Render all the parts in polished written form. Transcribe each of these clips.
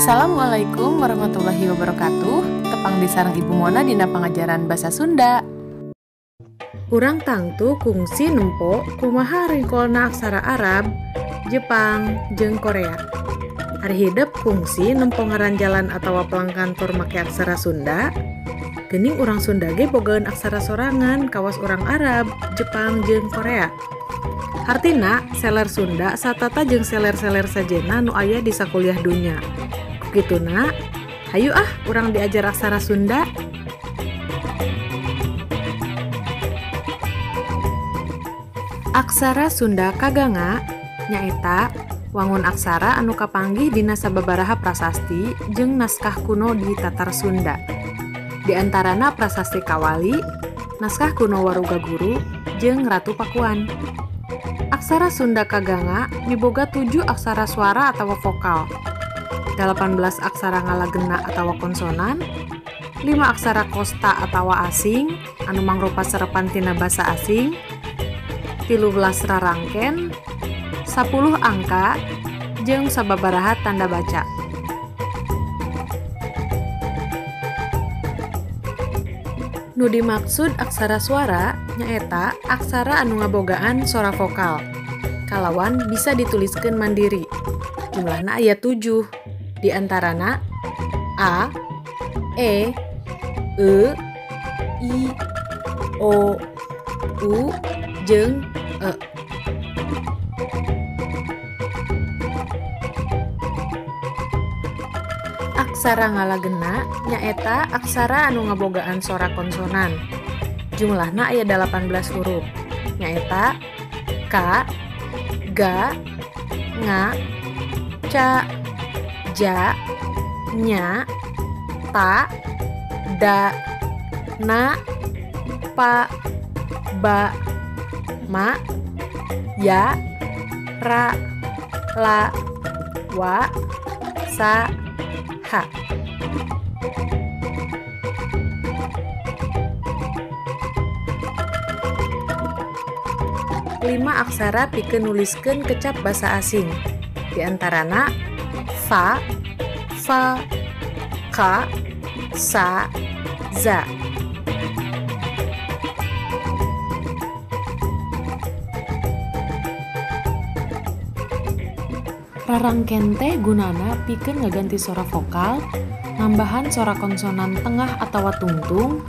Assalamualaikum warahmatullahi wabarakatuh. Tepang deui sareng Ibu Mona dina pangajaran Basa Sunda. Urang tangtu kungsi nempo kumaha ringkolna aksara Arab, Jepang, jeung Korea. Ari hidep kungsi nempo ngaran jalan atawa pelang kantor make aksara Sunda. Geuning urang Sunda ge bogaeun aksara sorangan kawas urang Arab, Jepang, jeung Korea. Hartina, seler Sunda satata jeung seler-seler sajena nu aya di sakuliah dunya. Kukituna, hayu ah urang diajar aksara Sunda. Aksara Sunda kaganga nyaeta wangun aksara anu kapanggih dina sababaraha prasasti jeung naskah kuno di Tatar Sunda. Di antarana prasasti Kawali, naskah kuno Warugaguru, jeung Ratu Pakuan. Aksara Sunda kaganga miboga 7 aksara suara atawa vokal, 18 aksara ngalagena atawa konsonan, 5 aksara kosta atawa asing anu mangrupa serepan tina basa asing, 13 rarangken, 10 angka, jeung sababaraha tanda baca. Nu dimaksud aksara suara nyaeta aksara anu ngabogaan sora vokal, kalawan bisa dituliskeun mandiri. Jumlahna aya 7, di antarana a, e, e, i, o, u, jeung e. Aksara ngalagena nyaeta aksara anu ngabogaan sora konsonan. Jumlahna aya 18 huruf, nyaeta k, g, nga, ca, ja, nya, ta, da, na, pa, ba, ma, ya, ra, la, wa, sa, ha. Lima aksara pikeun nuliskeun kecap basa asing, di antarana fa, fa, ka, sa, za. Rarangken teh gunana pikeun ngaganti sora vokal, nambahan sora konsonan tengah atawa tungtung,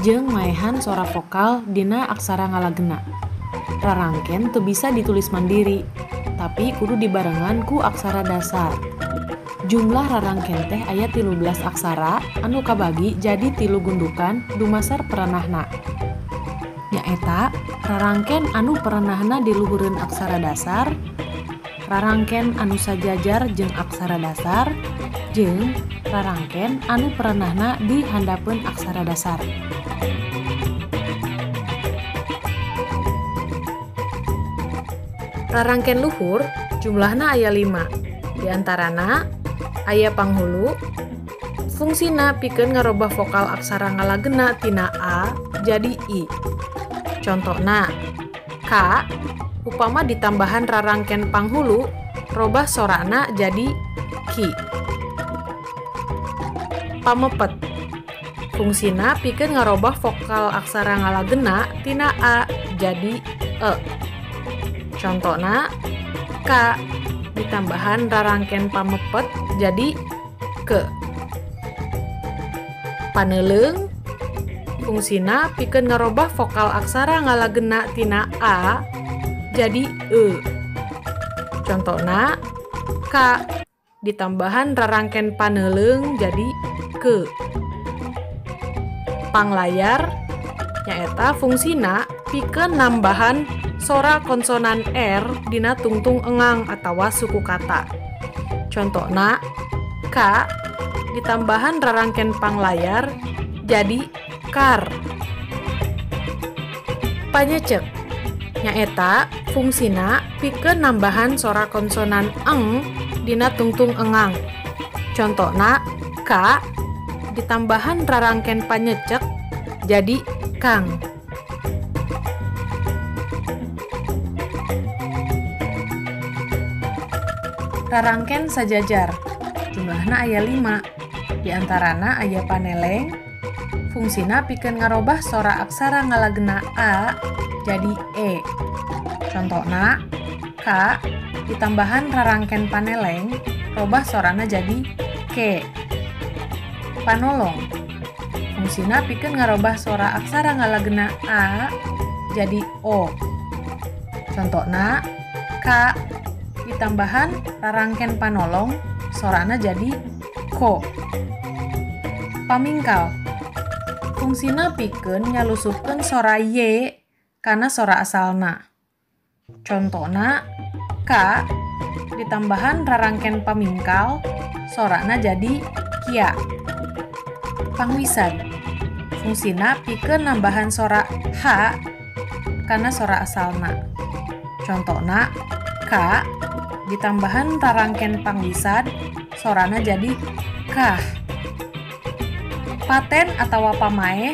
jeung maehan sora vokal dina aksara ngalagena. Rarangken teu bisa ditulis mandiri, tapi kudu dibarengan ku aksara dasar. Jumlah rarangken teh aya 13 aksara anu kabagi jadi 3 gundukan dumasar perenahna. Nyaeta rarangken anu perenahna diluhureun aksara dasar, rarangken anu sajajar jeung aksara dasar, jeung rarangken anu perenahna di handapeun aksara dasar. Rarangken luhur jumlahna aya 5, di antarana aya panghulu, fungsina pikeun ngarobah vokal aksara ngalagena tina a jadi i. Contona k, upama ditambahan rarangken panghulu, robah sorana jadi ki. Pamepet, fungsina pikeun ngarobah vokal aksara ngalagena tina a jadi e. Contona k ditambahan rarangken pamepet jadi ke. Paneleung, fungsina pikeun ngarobah vokal aksara ngalagena tina a jadi e. Contona k ditambahan rarangken paneleung jadi ke. Panglayar nyaeta fungsina pikeun nambahan sora konsonan r dina tungtung engang atawa suku kata. Contona k ditambahan rarangken panglayar jadi kar. Panyecek nyaeta fungsina pikeun nambahan sora konsonan eng dina tungtung engang. Contona k ditambahan rarangken panyecek jadi kang. Rarangken sajajar. Jumlahna aya 5. Di antarana aya paneleng, fungsina pikeun ngarobah sora aksara ngalagena a jadi e. Contona k ditambahan rarangken paneleng, robah sorana jadi k. Panolong, fungsina pikeun ngarobah sora aksara ngalagena a jadi o. Contona k ditambahan rarangken panolong, sorana jadi ko. Pamingkal, fungsina pikeun nyalusupkeun sora y kana sora asalna. Contona k ditambahan rarangken pamingkal, sorana jadi kia. Pangwisad, fungsina pikeun nambahan sora h kana sora asalna. Contona k ditambahan rarangken pangwisad, sorana jadi kah. Paten atawa pamaeh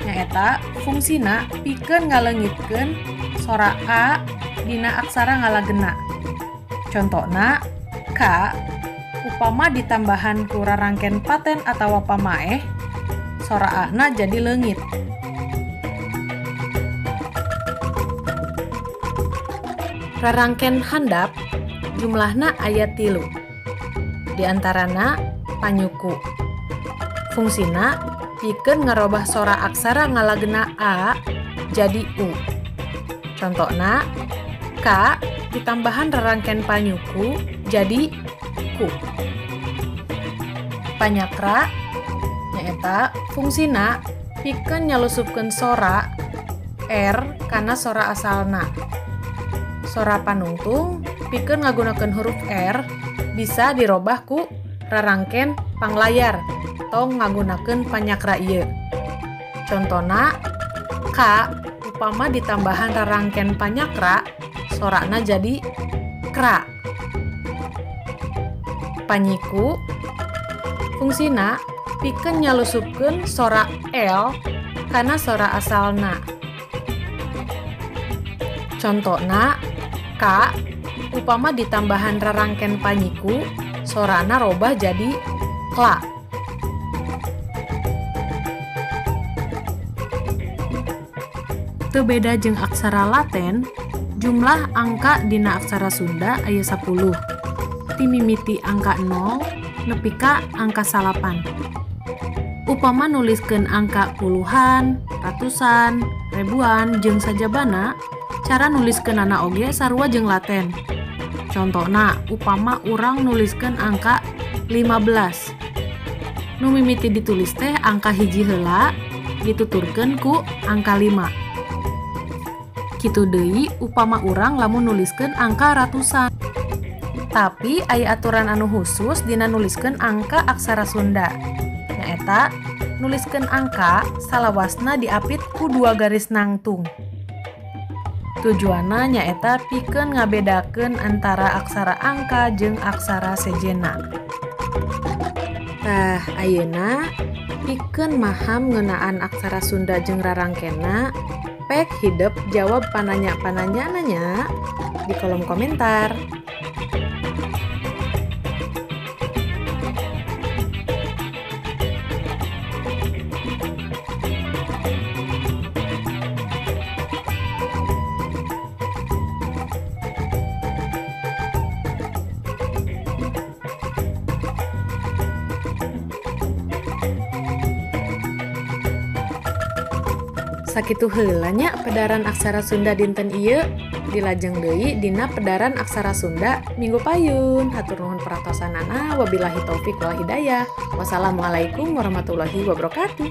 nyaeta fungsina pikeun ngaleungitkeun sora a dina aksara ngalagena. Contona k upama ditambahan ku rarangken paten atawa pamaeh, sora a-na jadi leungit. Rarangken handap jumlahna aya 3. Di antarana panyuku. Fungsina pikeun ngarobah sora aksara ngalagena a jadi u. Contona k ditambahan rarangken panyuku jadi ku. Panyakra nyaeta fungsina pikeun nyalusupkeun sora r kana sora asalna. Sora panungtung pikeun ngagunakeun huruf r bisa dirobah ku rarangken panglayar tong ngagunakeun panyakra ieu. Contona k upama ditambahan rarangken panyakra, sorana jadi kra. Panyiku fungsina pikeun nyalusupkeun sora l kana sora asalna. Contona k upama ditambahan rarangken panyiku, sorana robah jadi kla. Teu beda jeung aksara Laten, jumlah angka dina aksara Sunda aya 10. Ti mimiti angka 0 nepi ka angka 9. Upama nuliskeun angka puluhan, ratusan, ribuan jeung sajabana, cara nuliskeunana oge sarua jeung Laten. Contona, upama urang nuliskeun angka 15. Nu mimiti ditulis teh angka 1 heula, dituturkeun ku angka 5. Kitu deui upama urang lamun nuliskeun angka ratusan. Tapi aya aturan anu khusus dina nuliskeun angka aksara Sunda. Nyaeta nuliskeun angka salawasna diapit ku 2 garis nangtung. Tujuanna nyaeta pikeun ngabedakeun antara aksara angka jeung aksara sejenna. Tah, ayeuna pikeun maham ngeunaan aksara Sunda jeung rarangkenna, pek hidep jawab pananya-pananyana nya di kolom komentar. Sakitu heula nya pedaran aksara Sunda dinten ieu, dilajeng deui dina pedaran aksara Sunda minggu payun. Hatur nuhun perhatosanana, wabillahi taufik wal hidayah. Wassalamualaikum warahmatullahi wabarakatuh.